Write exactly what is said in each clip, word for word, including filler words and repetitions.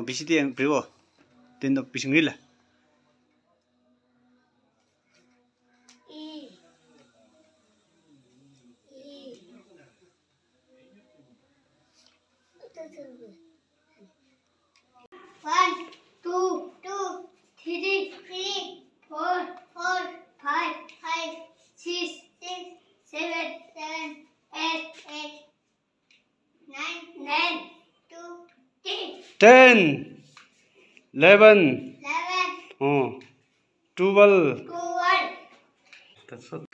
བི་ཤི་དེ་ཡང་བྲིའོ། དེ་ནི་བི་ཤི་ངི་ལ། One, two, two, three, three, four, four, five, five, six, six, seven, seven, eight, eight, nine, nine, two, three. Ten, eleven, eleven, ཨོ། Twelve. Twelve. That's all.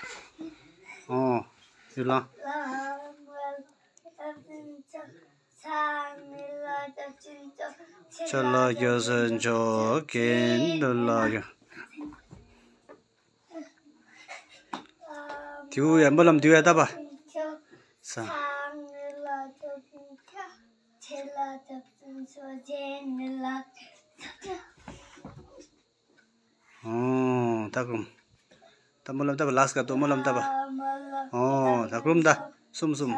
ཨོ། ཡུལ་ལ། ཆ་ལ་རྒྱ་ས་འཇོག་གིན་འདུ་ལ་ཡོད། དེའུ་ཡ་སྨོན་ལམ་དེའུ་ཡ་བཏབ་པ། ས། ཨོ། ད་གུམ། ད་སྨོན་ལམ་བཏབ་པ། ལགས་སྐབས་དུ་སྨོན་ལམ་བཏབ་པ། ཨོ། ད་གུམ་ད། གསུམ་གསུམ།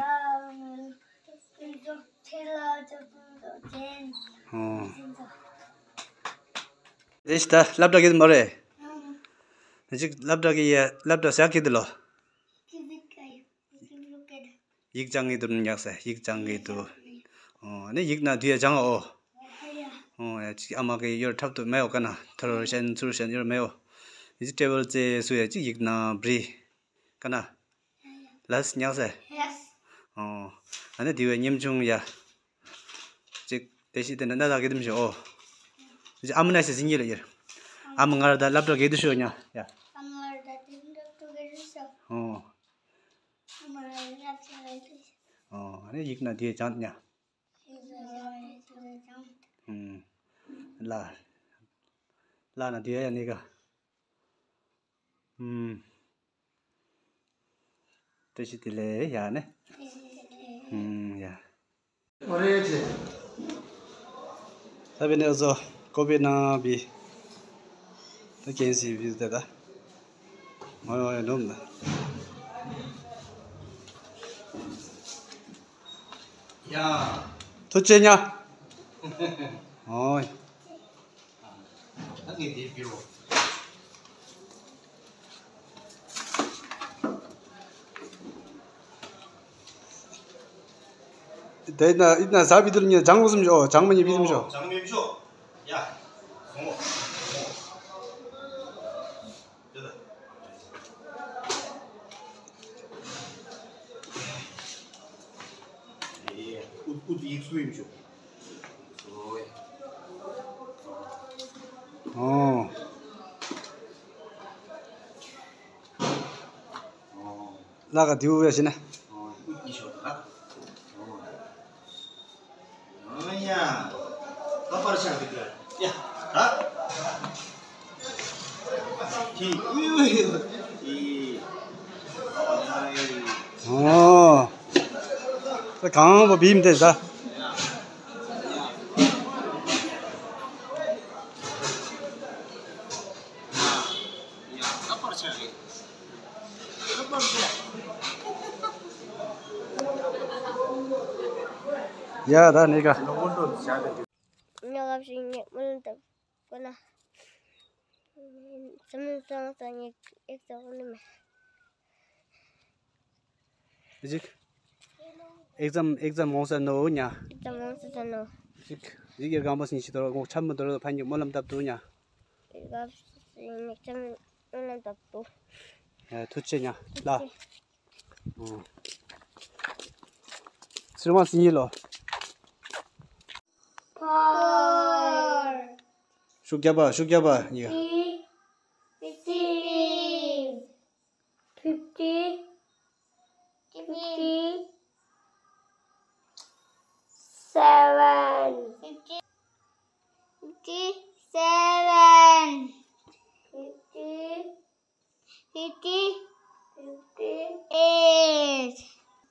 ཨོ། ཨེ་ཤི་ད་སློབ་གྲྭ་གི་མ་རེད། ནི་ཅིག་སློབ་གྲྭ་གི་ཡ་སློབ་གྲྭ་ཟ་གི་འདི་ལོ། ཡིག་སྦྱང་གི་འདུག་ཉག་ཟེར། ཡིག་སྦྱང་གི་འདུག་ཨོ། ནི་ཡིག་ན་དུས་ཡ་སྦྱང་ཨོ། ཨོ་ཡ་ཅིག་ཨ་མ་གི་ཡོར་འཁྲབ་ཏུ་མེའོ་ཀ་ན། ཐར་ཤན་ཚུར་ཤན་ཡོར་མེའོ། ནི་ཅིག་ཊེ་བལ་ཙེ་སུ་ཡ་ཅིག་ཡིག་ན་བྲི་ཀ་ན། ལས་ཉག་ཟེར། ཨོ། ཨ་ནི་དེ་བས་ཉམ་ཆུང་ཡ། ཅིག་དེ་ཤི་དེ་འདྲ་ན་ད་གེ་དམ་ཞོ། ཨོ། ཅིག་ཨ་མ་ན་ཤི་ཟིན་ཡི་ལ་ཡར། ཨ་མ་ང་ར་ད་སློབ་གྲྭ་གེ་དུ་ཤོ་ཉ་ཡ། ཨོ། ཨོ། ཨ་ནི་ཡིག་ན་དེ་ཅང་ཉ། ཨུམ། ལ། ལ་ན་དེ་ཡ་ནི་ག། ཨུམ། བཀྲ་ཤིས་བདེ་ལེགས་ཡ་ནི། ཨུམ་ཡ། ཨོ་རེད་ཅེ། ད་བི་ནེ་ཟོ་ཀོ་པི་ན་བི། ད་ཀེན་སི་བི་ད་ད། ཨོ་ཡ་ནོམ་ད། ཡ། ཐུགས་རྗེ་ཆེ་ཉ། ཨོ། ད་ངས་དེ་བི་རོ། དེ་ན་ཨི་ན་ཟ་བི་དུར་ཉ་ཇང་གོ་སུམ་ཞོ། ཇང་མ་ཉ་བི་སུམ་ཞོ། ཇང་མེ་ཞོ། ཡ། སོང་ངོ་སོང་ངོ། དེ་ད། ཨེ། ཨུ་ཨུ་ཡིག་སུ་ཡིན་ཞོ། ཨོ། ལ་ག་དེའུ་ཡ་ཤི་ན། ཨོ། ད་གང་བ་བིམ་དེ་ཟ། ཡ་ད་ནི་ག། ཉོ་གབ་ཞིག་ཉེ་མོ་ལ་འདབ་ཀོ་ན། སམ་སང་སང་ཉེ་ཨེག་ཙམ་ནི་མེ། ཨེ་ཅིག་ཨེག་ཛམ་ཨེག་ཛམ་མོང་ས་ནོ་ཉ། ཨེག་ཛམ་མོང་ས་ས་ནོ། ཅིག་ཡིག་ཡར་གང་པོ་སིན་ཤི་དོར་ངོ་ཆམ་མི་དོར་ཕན་གྱི་སྨོན་ལམ་བཏབ་ཏུ་ཉ། ཡིག་ག་སིན་ཉག་ཆམ་སྨོན་ལམ་བཏབ་ཏུ། ཡ་ཐུགས་རྗེ་ཆེ་ཉ་ལ། ཨོ། སིར་མ་སིན་ཡི་ལོ། Four. ཤུགས་རྒྱབ་པ་ཤུགས་རྒྱབ་པ་ཉི། Fifteen. Fifty. Fifty. Seven. Fifty. Fifty-seven. Fifty. Fifty. Fifty-eight.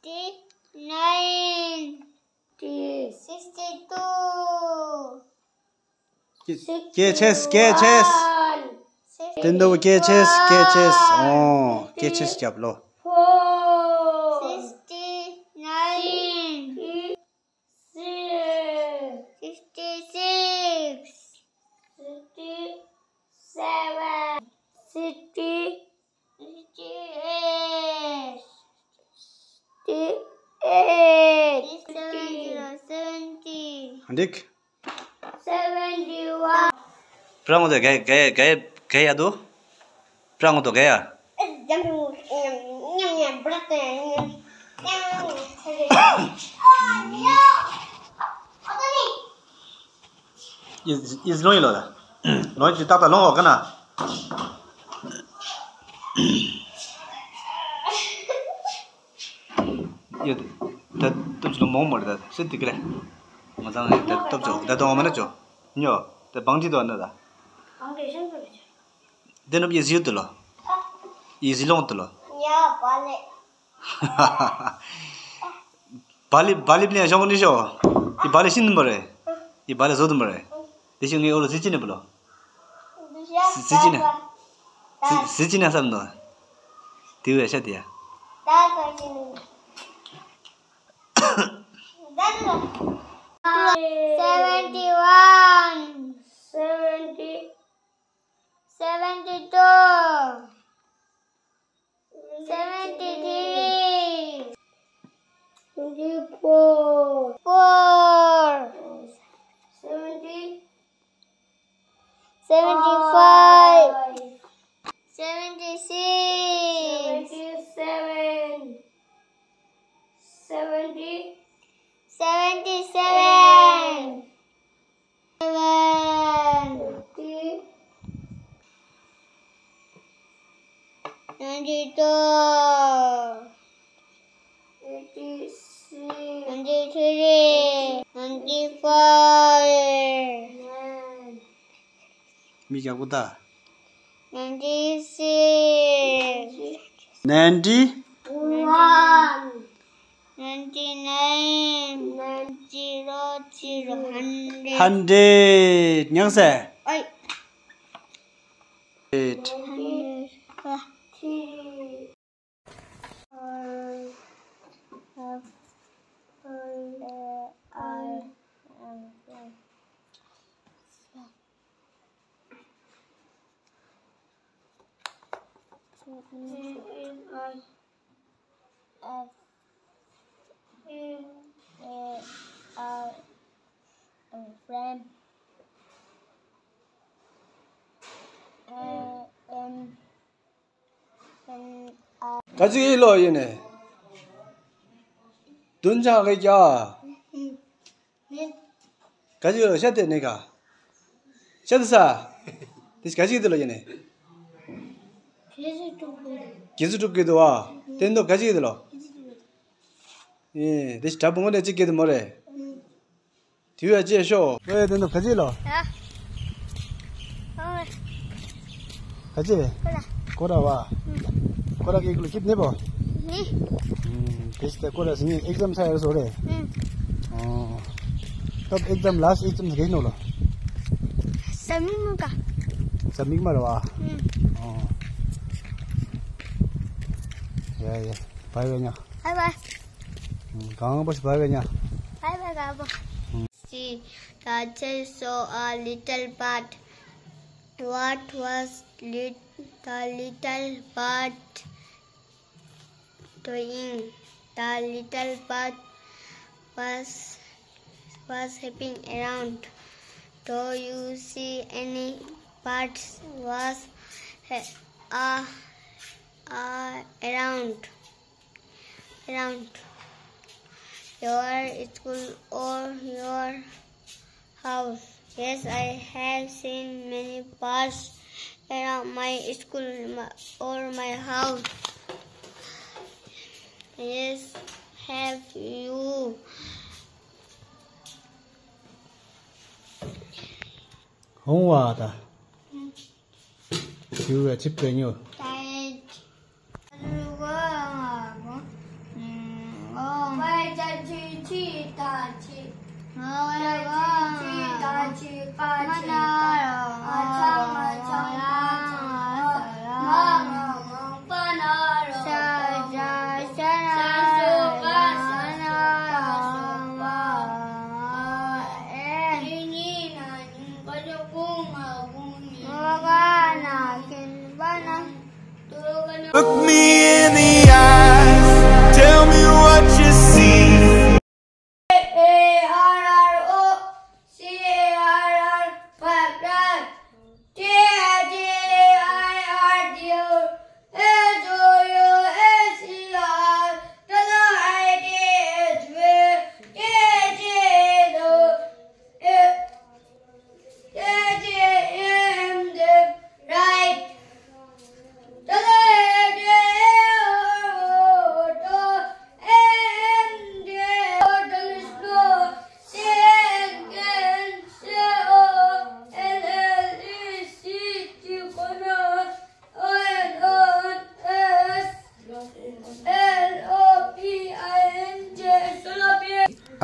Fifty-nine. Fifty. Sixty-two. སྐད་ཆེས་སྐད་ཆེས། དེ་འདྲ་བོ་སྐད་ཆེས་སྐད་ཆེས། ཨོ་སྐད་ཆེས་རྒྱབ་ལོ། Four. Sixty-nine. Sixty-six. འགྲིག seventy one. པྲ་ངོ་དོ་ག་ག་ག་ག་ཡ་དོ། པྲ་ངོ་དོ་ག་ཡ། ཡིས་ཡིས་ལོང་ཡིན་ལོ་ལ། ལོང་ཡིན་ཏག་ཏག་ལོང་འོ་ཀ་ན། ཡོད། ད་སྟོབས་ཆུ་ལོ་མོང་མོ་རེད། ད་སེ་ཏི་ཀི་རེད། ང་ཚང་ད་སྟོབས་ཆུ་ད་དོ་མ་ན་ཆོ། ཉོ། ད་བང་ཏི་དོ་ན་ད། དེ་ནོ་ཡི་ཟི་ཡོད་དུ་ལོ། ཡི་ཟི་ལོང་དུ་ལོ། བ་ལི་བ་ལི་པླེ་ཤོང་གོ་ནི་ཤོ། ཡི་བ་ལི་ཤིན་དུ་མ་རེད། ཡི་བ་ལི་བཟོ་དུ་མ་རེད། དེ་ཤིང་ངའི་འོ་ལོ་ཟི་ཅི་ནི་བ་ལོ། གཟི་བརྗིད་ནས། གཟི་བརྗིད་ནས་བསམ་ནོ། དེ་བས་ཤ་དེ་ཡ། seventy one, seventy, seventy two, seventy three, seventy four, four, seventy, seventy five, seventy six, seventy seven, seventy, seventy seven, seventy, ninety two, ninety three, ninety four, མི་རྒྱག་པོ་ད། ninety six, ninety one, ninety nine, ninety, zero, zero, hundred, hundred ཉང་སེ། ཨོ། Hundred. F A R and friend. A M. ག་ཅིག་ཡིན་ལོ་ཡིན་ནས། དུན་ཅང་གི་ཀྱ། ག་ཅིག་ལོ་ཤ་དེ་ནས་ག། ཤ་དེ་ས། དེ་ག་ཅིག་དེ་ལོ་ཡིན་ནས། གེ་སུ་གྲུབ་གི་དུ་བ། དེ་ནོ་ག་ཅིག་དེ་ལོ། ཨེ་དེ་ཞིག་གྲྭ་བུ་ངོ་ནས་གཅིག་གི་དུ་མོ་རེད། དུས་ཡ་ཅེ་ཤོ། ཨོ་ཡ་དེ་ནོ་ག་ཅི་ལོ། ཡ། ཨོ། ག་ཅི། ཀོ་ར། ཀོ་ར་བ། ཀོ་ར་གི་ཀླུ་ཁྱིབ་ནེ་པོ། ནི། དེ་ཞིག་ད་ཀོ་ར་སི་ནི་ཨེག་ཛམ་ས་ཡར་སོ་རེ། ཨོ། ཏབ་ཨེག་ཛམ་ལ་སི་ཨེག་ཛམ་གེ་ནོ་ལོ། ས་མིག་མ་ག། ས་མིག་མ་ར་བ། ཨོ། ཡ་ཡ། བའི་བའི་ཉ། བའི་བའི། གང་པོ་ཞིག་བའི་བའི་ཉ། བའི་བའི་ག་པོ། See, the child saw a little bird. What was lit-, the little bird doing? The little bird was, was hopping around. Do you see any birds was, uh, uh, around? Around your school or your house? Yes, I have seen many birds around my school or my house. Yes, have you? ཧོང་བ་ད། ཞུ་བའི་ཆིབས་སྤེལ་ཉོ། Look me in the eyes, tell me what you see. A R R O.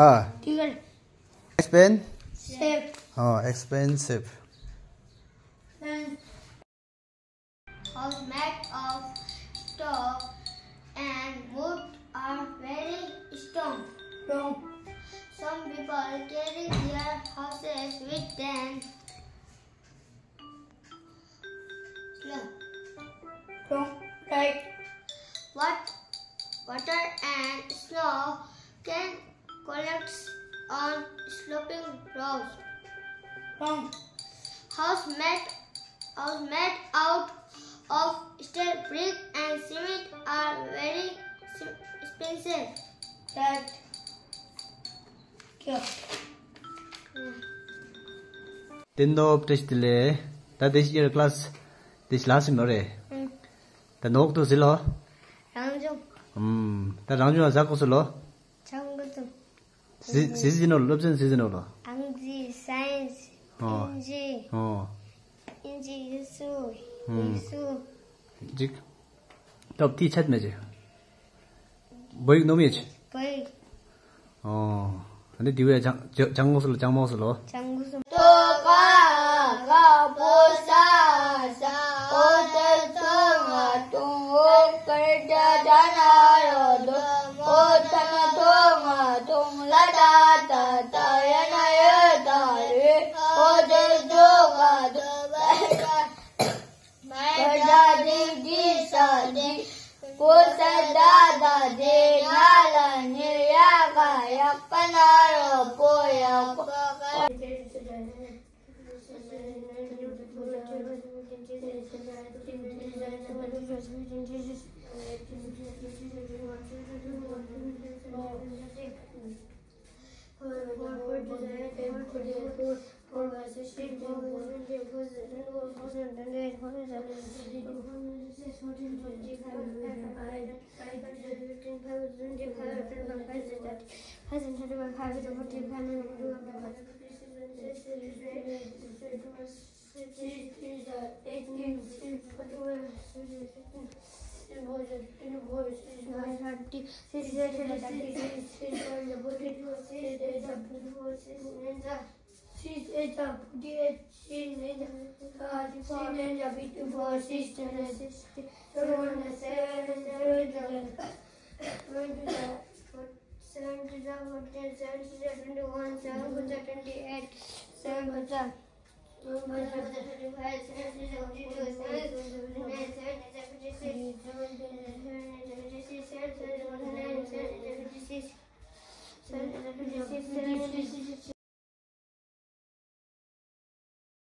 Ah, Tiger. Expen? Safe. Oh, expensive. House made of straw and wood are very strong. Wrong. Some people carry their houses with them. Slow. Wrong. Right. What water and snow can collect on sloping roads. Wrong. House made, house made out of steel brick and cement are very expensive. Right. Good. བསྟན་རྡོར་བཀྲ་ཤིས་བདེ་ལེགས། ད་དེ་ཤི་ཡར་ཀླ་སི་དེ་ཤི་ལ་སི་མོ་རེད། ད་ནོག་ཏུ་ཟི་ལོ། རང་བྱུང་། ཨུམ། ད་རང་བྱུང་ལ་ཟ་ཀོ་སུ་ལོ། ཆང་ཀོ་སུ། སི་སི་ནོ་སློབ་ཚན་སི་ནོ་ལོ། ཨང་རྩིས། སའེན་སི། ཨོ། ཨིན་ཇི། ཨོ། ཨིན་ཇི། ཡིག་གཟུགས། ཨུམ། ཡིག་གཟུགས། ཅིག་སྟབས་ཏི་ཆད་མེ་ཅེ། བོད་ཡིག་ནོ་མེ་ཅེ། བོད་ཡིག་ཨོ། ཨ་ནི་དེ་བས་ཅང་ཅང་མོ་སུ་ལོ། ཅང་མོ་སུ་ལོ། ཅང་མོ་སུ། ཏོ་ཀ་ཀ་པོ་ས་ས། ཨོ་ཏེ་ཚོ་ང་ཏུང་། ཨོ་ཀར་ཏ་ད་ན་རོ་དོ། ཨོ་ཐ་ན་ཐོ་ང་ཐུང་། ལ་ད་ད་ད་ཡ་ན་ཡོ་ད་རི། ཨོ་ཏེ་ཚོ་ང་ཏུང་། མ་ད་དི་དི་ས་དི། པོ་ས་ད་ད་དི། ན་ལ་ནི། ཡ་ག་ཡག་པ། ན་རོ་པོ་ཡག་པོ། Six eight are forty-eight, six nine are, uh, six nine are fifty-four, six seven, sixty, seven one are seven, seven two are, seven two are fourteen, seven three are twenty-one, seven four are twenty-eight, seven five are, seven five are thirty-five, seven six are forty-two, seven seven are forty-nine, seven eight are fifty-six, seven eight are fifty-six, seven seven are fifty-nine, seven eight are fifty-six.